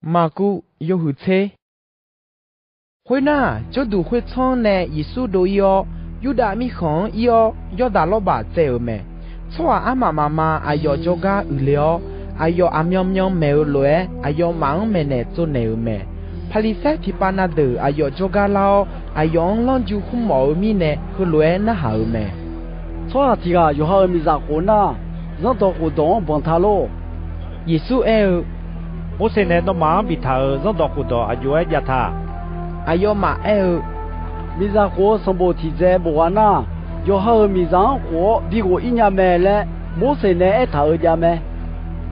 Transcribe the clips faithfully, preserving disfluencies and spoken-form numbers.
Maqkuv yawhuiq tser. Khoernar, jawrduq khoertsanr-anr nae Yeqsur dov-ir-awr, Yurdav mirkhanq-anr ir-awr, Yawrdaq lawrbaq tsaev-euq mae. Tsawrhaq armaf mafma aqyawf jawrgar uiqle-awr, aqyawf aqmyan myan maeq-euq lof-aer, aqyawfmaf-anr maeqnaeq tsovnaeq-euq mae. Paqliqsaer tiqpav na deuq aqyawf jawrgar lar-awr, aqyawf-anr lanrju khmr mawf-eu mirnae, heulof-aer narhaq-euq mae. Tsawrhaq tiq ghaq yawqha-euq miqzaq khof nar, Zanrdawq khofdawq-anr banq ta lor. Yeqsur aer-eu, Morseq nae nawmaf-anr biftaq-euq Zanrdawq khofdawq aq jov-aer jav ta. Aqyawfmaf aer-eu, Miqzaq khof-eu sanqbof tiq dzae bof ghaq nar, yawqha-euq miqzaq-anr khof-awr bi ghof-ir nya mae laer, Morseq nae aertaq-euq jav mae.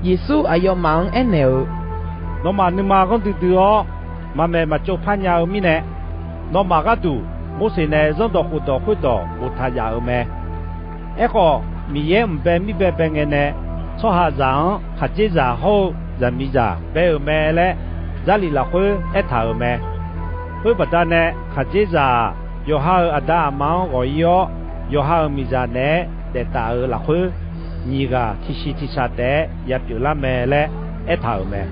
Yeqsur aqyawfmaf-anr aernaeq-eu, Nawmaf nuima ghanr duidui-awr, maqmaeq maqtsov par nya-eu mirnae, nawmaf gharduq Morseq nae Zanrdawq khofdawq khoerdawq boftaq yaf-euq mae. Aerkhawf, Miqyaer mq bae mir bae bae ngae nae, tsawrhaqzaq-anr khaqdzerzaq hawr-eu zaqmiqzaq bae-euq mae laer, Jarlif lafkhoer aertaq-euq mae. Khoer baqdanae, khaqdzerzaq-aq, yawqha-euq aqda aqma-anr ghawq-ir-awr, yawqha-euq miqzaq naeq-aer daef taf-euq lafkhoer, nyiq ghaq tiqshiq tiqshaq taef-aer yapyeuf lar mae laer aertaq-euq mae.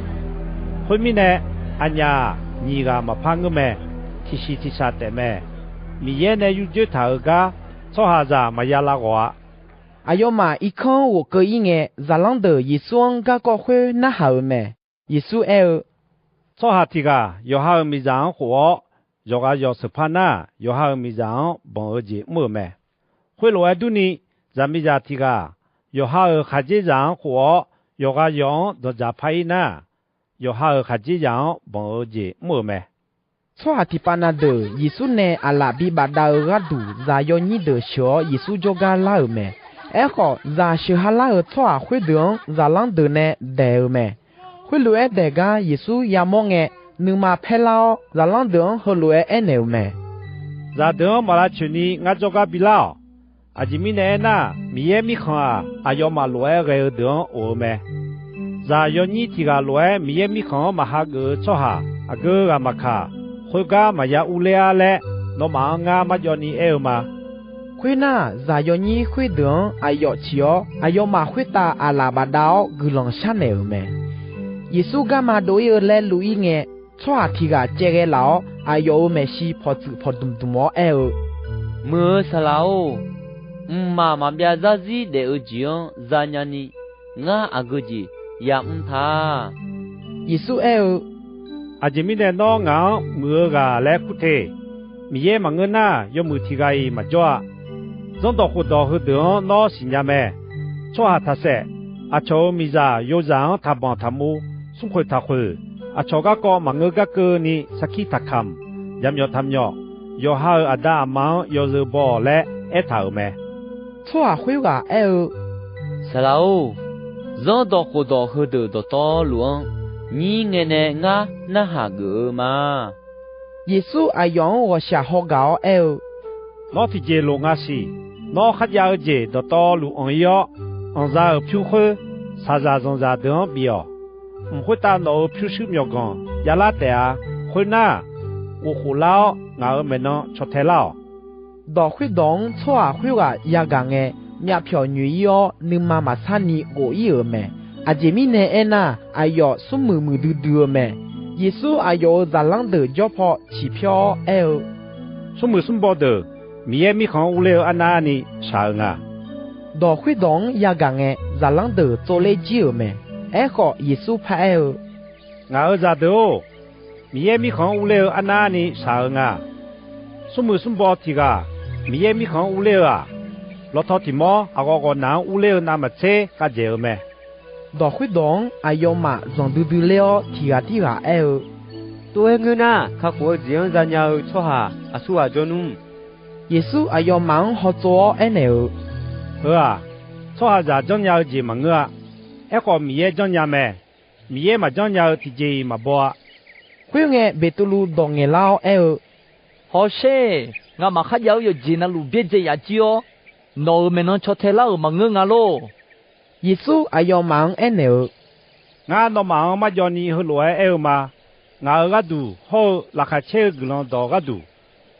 Khoermirnae, aqnyaf-aq, nyiq ghaq maqpar ngeur mae. Tiqshiq tiqshaq taef mae. Miqyaer nae yurdzoer taq-euq gar, tsawrhaqzaq maqya lav ghawq-a. Aqyawfmaf irkanr-anr ghofkeuv-ir ngae, zaqlanr deuq Yeqsur-anr garkawv khoer narhaq-euq mae. Yeqsur aer-eu, Tsawrhaq tiq ghaq yawqha-euq miqzaq-anr khof-awr, yawqghaq yawq seuq par nar, yawqha-euq miqzaq-anr banq-eu jeq mr-euq mae. Khoerlof-aer durni, zaqmiqzaq tiq ghaq yawqha-euq khaqdzerzaq-anr khof-awr, yawqghaq yawq-anr danqdzaq par-ir nar, yawqha-euq khaqdzerzaq-anr banq-eu jeq mr-euq mae. Tsawrhaq tiqpav na deuq Yeqsur nae aqlaf bibaf dav-eu gharduq, zaq yawnyir deuq sheuq-awr Yeqsur jawrgar lar-euq mae. Aerkhawf, zaq sheuq ha lar-euq tsawrhaq khoerdeuq-anr zaqlanr deuq nae daeq-eu mae. Khoerlof-aer daeq gar Yeqsur yamawr ngae, nuima paerlar-awr, zaqlanr deuq-anr heulof-aer aernaeq-euq mae. Zaqdeuq-anr maq lavtsoeq ni ngar jawrgar bilar-awq. Aqjeq mirnae aernar, Miqyaer Mirkhanq-aq, aqyawfmaf lof-aer ghae-eu deuq-anr of-eu mae. Zaq yawnyir tiq ghaq lof-aer Miqyaer Mirkhanq-anr maq hageuf-eu tsawrhaq aqgeu ghaq maqkaq, khoergar maqya urler-ar laer, nawmaf-anr ngar marjawv ni aer-eu ma. Khoernar, zaq yawnyir khoerdeuq-anr aqyawf ciq-awr, aqyawfmaf khoertav aqlaf bafdav-awr guiqlanq sharnaeq-euq mae. Yeqsur garma dov-ir-eu laer luv-ir ngae, tsawrhaq tiq ghaq caevghae laf-awr, aqyawf-euq maeqshi pawqtsuif pawqdmq dmq-awr aer-eu, Muiq-eu saqlaq-or, mqmaq maqbyav zarzir daef-eu jeq-anr zanya ni, ngar aqgeu jeq yamr ta. Yeqsur aer-eu, Aqjeq mirnae nawr ngaq-anr muiq-eu ghaq laer kur te. Miqyaer maqngeur nar, yawmuiq tiq ghaq-iq maqjawr-a. Zanrdawq khofdawq heudeuq-anr nawr siqnya mae. Tsawrhaq taqsaef, aqcawq-euq miqzaq yozaq-anr taqbanq taqmuv, smrkhoeq taqkhoeq, aqcawq garkawv maqngeur gar keuvni sarkir taqkamq, jaqmyawf taqmyawf, yawqha-euq aqda aqma-anr yawzeu baw-awq laer aertaq-euq mae. Tsawrhaq khoerghaq aer-eu, Saqlaq-or, Zanrdawq khofdawq heudeuq dawqtawvluf-anr nyir ngae nae ngar narhaq geuf-eu ma. Yeqsur aqyawf-anr ghawqshaq haw gaq-awr aer-eu, Nawr tiqjeq loq nga siq. Nawr kharjav-eu jeq dawqtawvluf anq-ir-awr, anqza-euq pyur khoer shaqzaq zanqzaq deuq-anr bif-awq. Mq khoertav nawq-euq pyurshuir myawqganq javlar taef-a. Khoernar, ghof khof lar-awr, ngaq-euq maeqnan caw tae lar-awq. Dawq khoerdawq-anr tsawrhaq khoerghaq yagaq ngae, myavpyawq nyoeq-ir-awr, nuima maqsar ni ghof-ir-euq mae. Aqjeq mirnae aernar, aqyawf smrmuiq muiqdui dui-eu mae. Yeqsur aqyawf-euq zaqlanr deuq jawr paw ciqpyawr-awr aer-eu, Smrmuiq smrbaw deuq Miqyaer Mirkhanq-anr urler-eu arnavni shaq-eu nga. Dawq khoerdawq-anr yagaq ngae, zaqlanr deuq tsovler jir-euq mae. Aerkhawf, Yeqsur paraer-eu, Ngaq-euq zaqdeuq-or, Miqyaer Mirkhanq-anr urler-eu arnavni shaq-eu nga. Smrmuiq smrbaw tiq ghaq Miqyaer Mirkhanq-anr urler-eu-aq, lawtaw tiq mawr aqghawf ghawq naq-anr urler-eu navmaqtser khavdzaeq-eu mae. Dawq khoerdawq-anr aqyawfmaf zanqdui dui ler-awr, tiq ghaq tirghaq aer-eu, Tov-aer ngeur nar, kakhof-eu jeq-anr zanya-eu tsawrhaq aqsur ghaq jawr nmr. Yeqsur aqyawfmaf-anr hawtsov-awr aernaeq-eu, Heu-aq, tsawrhaqzaq janrnya-eu jeq maqngeur-a. Aerkhawf, Miqyaer janrnya mae. Miqyaer maqjanrnya-eu tiqjeq-iq maqbaw-a. Khoerngae, Beqtuvluv dawq ngaeqlar-awr aer-eu, Hawsher, ngamaf kharjav-eu yawqjeq navluf byaerdzae yaf jir-awr, nawq-euq maeqnan caw tae lar-euq maqngeur nga lor. Yeqsur aqyawfmaf-anr aernaeq-eu, Ngar nawmaf-anr marjawv ni heulof-aer aer-eu ma. Ngaq-euq gharduq hawr-eu Laqkhaq caer-eu Guiqlanq dawq gharduq,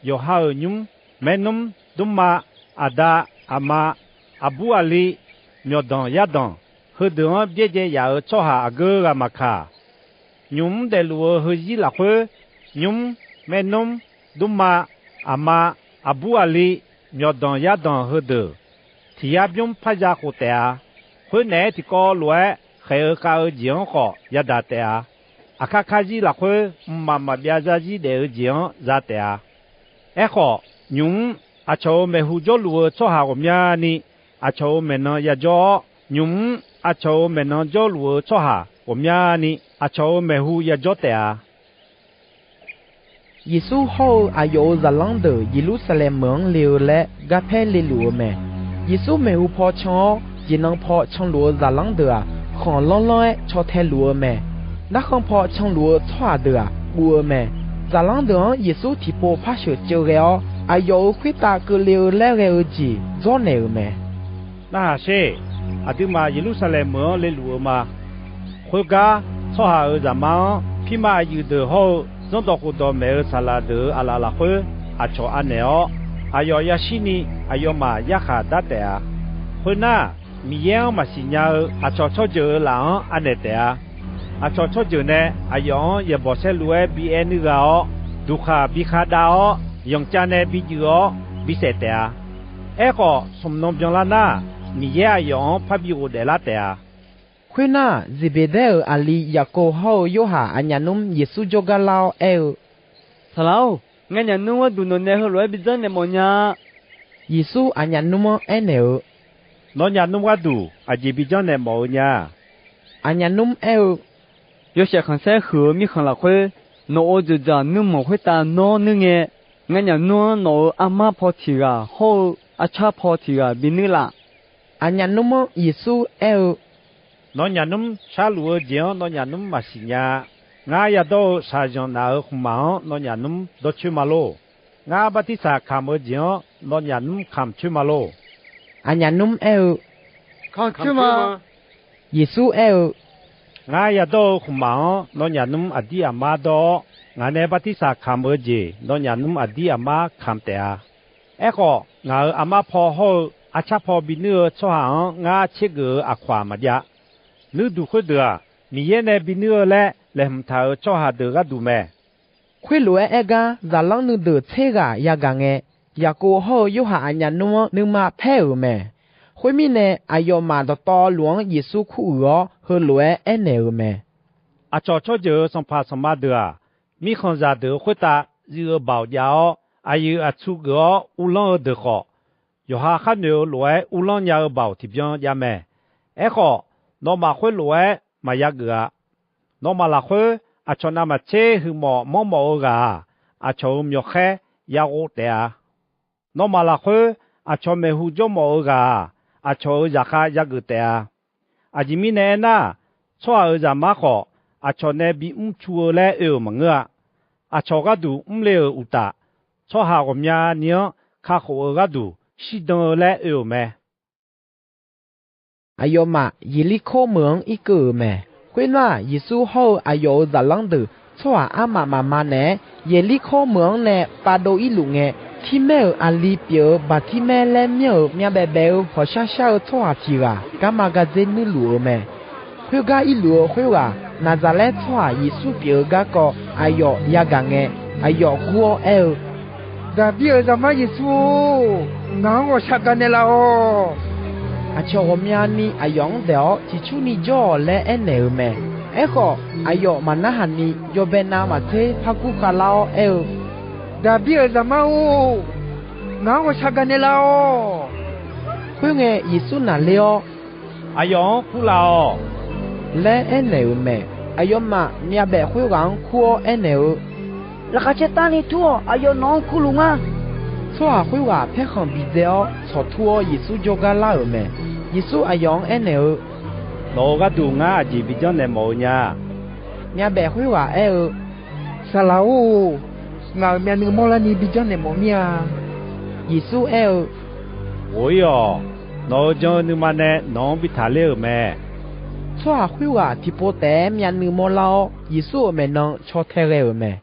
yawqha-euq nymr, maernmr, dmrma, aqda, aqma, aqbur aqli, myawqdanq yardanq, heudeuq-anr byaerdzae yaf-euq tsawrhaq aqgeu ghaq maqkaq, Nymq mr daefluf-eu heuzir lafkhoer, nymr, maernmr, dmrma, aqma, aqbur aqli, myawqdanq yardanq heudeuq, tiq yar bymr par za khof taef-a. Khoernaeq-aer tiqkawv lof-aer khaeq-eu khav-eu jeq-anr khawf yadaq taef-a. Aqkar karzir lafkhoer mqmaq maqbyav zarzir daef-eu jeq-anr za taef-a. Aerkhawf, nymq mr aqcawq-euq maeqhu jawrluf-eu tsawrhaq ghawqmyani aqcawq-euq maeqnan yajawr-awr, nymq mr aqcawq-euq maeqnan jawrluf-eu tsawrhaq ghawqmyani aqcawq-euq maeqhu yajawr taef-a. Yeqsur hawr-eu aqyawf-euq zaqlanr deuq Yeqlursaqlaeq meuq-anr le-eu laer garpaer leluf-eu mae. Yeqsur maeqhu paw can-awr, jeqnan paw canluf-eu zaqlanr deuq-aq, khanq lanrlanr-aer caw tae luf-eu mae. Narkhan paw canluf-eu tsawrhaq deuq-aq, guv-eu mae. Zaqlanr deuq-anr Yeqsur tiqpov par sheuq ceuv ghae-awr, aqyawf-euq khoertav keuvle-eu laer ghae-eu jeq dzawrnaeq-euq mae. Narhaq sher. Aqduimaf Yeqlursaqlaeq meuq-anr leluf-eu ma. Khoergar, tsawrhaq-euq Zaqmar-anr pirma aqyuif deuq hawr-eu zanrdawq khofdawq maeq-eu saqlaq deuq-euq aqlaf lafkhoer aqcawq anaeq-awr, aqyawf yashirni aqyawfmaf yarkhaq dar taef-a. Khoernar, Miqyaer-anr maqsiq nya-eu aqcawq tsawrjeuq-euq laf-anr anaeq taef-a. Aqcawq tsawrjeuq nae aqyawf-anr yaeqbawq saerlu-aer bi aer nuir gha-awr, duqkhaq bi khardav-awr, yanqcav nae bi juif-awr bisaef taef-a. Aerkhawf, smq nan byanlar nar, Miqyaer aqyawf-anr parbi ghofdaef lar taef-a. Khoernar, Zeqbeqdaer-euq aqli Yaqkov hawr-eu Yorhaq aqnyaf nmr Yeqsur jawrgar lar-awr aer-eu, Saqlaq-or, nganyaf nmr gharduq nawqnae heulof-aer bi janrnaeq mawf nya-a. Yeqsur aqnyaf nmr-anr aernaeq-eu, Nawnyaf nmr gharduq aqjeq bi janrnaeq mawf-eu nya-a. Aqnyaf nmr aer-eu, Yawshaef khanqsaer huiq-eu mirkhanq lafkhoer, nawq-euq dzoeqdzaq nuirmanq khoertav nawr nuir ngae, nganyaf nmr-anr nawq-euq armar paw tiq ghaq hawr-eu arcar paw tiq ghaq bi nuir laf. Aqnyaf nmr-anr Yeqsur aer-eu, Nawnyaf nmr sharluf-eu jeq-anr nawnyaf nmr maqsiq nya-a. Ngar yadawr-eu shaqzanq naf-euq khmqmaq-anr nawnyaf nmr dawrcoer ma lor. Ngar bartirsaq kamq-eu jeq-anr nawnyaf nmr kamq coer ma lor. Aqnyaf nmr aer-eu, Kamq coer ma. Yeqsur aer-eu, Ngar yadawr-eu khmqmaq-anr nawnyaf nmr aqdir aqmar dawr-awr, ngaq nae bartirsaq kamq-eu jeq nawnyaf nmr aqdir aqmar kamq taef-a. Aerkhawf, ngaq-euq armar paw hawr-eu arcar paw binuir-eu tsawrhaq-anr ngar tsergeuf-eu aqkawq-aq maqjav. Nuirduq khoerdeuq-aq, Miqyaer nae binuir-eu laer laeqhmq taq-euq tsawrhaq deuq gharduq mae. Khoerlof-aer aer gar, zaqlanr nuideuq tser ghaq yagaq ngae, Yaqkov hawr-eu Yorhaq aqnyaf nmr-anr nuima paer-euq mae. Khoermirnae, aqyawfmaf dawqtawvluf-anr Yeqsur kuruiq-awr, heulof-aer aernaeq-euq mae. Aqcawq tsawrjeuq-euq sanqpaq sanqma deuq-aq, mirkhanqzaq deuq-euq khoertav zuiv-eu baoq jav-awr, aqyuif aqtsu geuf-awr uvlanr-eu deuq khawf, yawqha khar noeq-eu lof-aer uvlanr nya-eu baoq tiqbyan jav mae. Aerkhawf, nawmaf khoerlof-aer maqya geuf-a. Nawmaf lafkhoer, aqcawq navmaqtser huiqmawf manrmawf-eu ghaq-aq, aqcawq-euq myawqkhaer yaghov taef-a. Nawmaf lafkhoer, aqcawq maeqhu jawrmawf-eu ghaq-aq, aqcawq-euq zaqkhav yageuf taef-a. Aqjeq mirnae aernar, Tsawrhaq-euq Zaqmar khawf, aqcawq nae bimr cu-eu laer oe-euq maqngeur-a. Aqcawq gharduq mrle-euq uqtaf, tsawrhaq ghawqmyani-anr kakhof-eu gharduq shirdan-eu laer oe-euq mae. Aqyawfmaf Yeqlirkor meuq-anr irkeuv-euq mae. Khoernar, Yeqsur hawr-eu aqyawf-euq zaqlanr deuq tsawrhaq armaf mafma naeq-aer, Yeqlirkor meuq-anr nae pav dov irluf ngae, Tirmaer-euq aqli pyeuf-eu Baqtirmaer laer myanr-euq myavbaef baef-eu hawqshar shar-eu tsawrhaq tiq ghaq garma gardzer nuirluf-eu mae. Khoergar irluf-eu khoerghaq, Naqzaqlaer tsawrhaq Yeqsur pyeuf-eu garkawv aqyawf yagaq ngae, aqyawf gur-awr aer-eu, Daqbir-euq Zaqmar Yeqsur-or, ngaq-anr ghawqshaq gaqnaeq laf-awq. Aqcawq ghawqmyani aqyawf-anr daeq-awr ciqcurni jawr-awq laer aernaeq-euq mae. Aerkhawf, aqyawf maqnarhaq ni yawbae navmaqtser par kur khavlar-awr aer-eu, Daqbir-euq Zaqmar-or, ngaq-anr ghawqshaq gaqnaeq laf-awq. Khoerngae, Yeqsur naqler-awr, Aqyawf-anr kurlaf-awq laer aernaeq-euq mae. Aqyawfmaf myavbaef khoerghaq-anr kur-awr aernaeq-eu, Laqkhaq caer tarni tur-awq. Aqyawf nawq-anr kurluf ngar. Tsawrhaq khoerghaq paerkhanq bidzae-awr, tsawqtur-awr Yeqsur jawrgar lar-euq mae. Yeqsur aqyawf-anr aernaeq-eu, Nawq-euq gharduq ngar aqjeq bi janrnaeq mawf-eu nya? Myavbaef khoerghaq aer-eu, Saqlaq-or, ngaq-euq myavnuiv mawrlarni bi janrnaeq mawf mir-a. Yeqsur aer-eu, Ghof-ir-awq. Nawq-euq jan-eu nuima nae nawq-anr bi taqler-euq mae. Tsawrhaq khoerghaq tiqpov taef-aer myavnuiv mawrlar-awr, Yeqsur-euq maeqnan caw tae ghae-euq mae.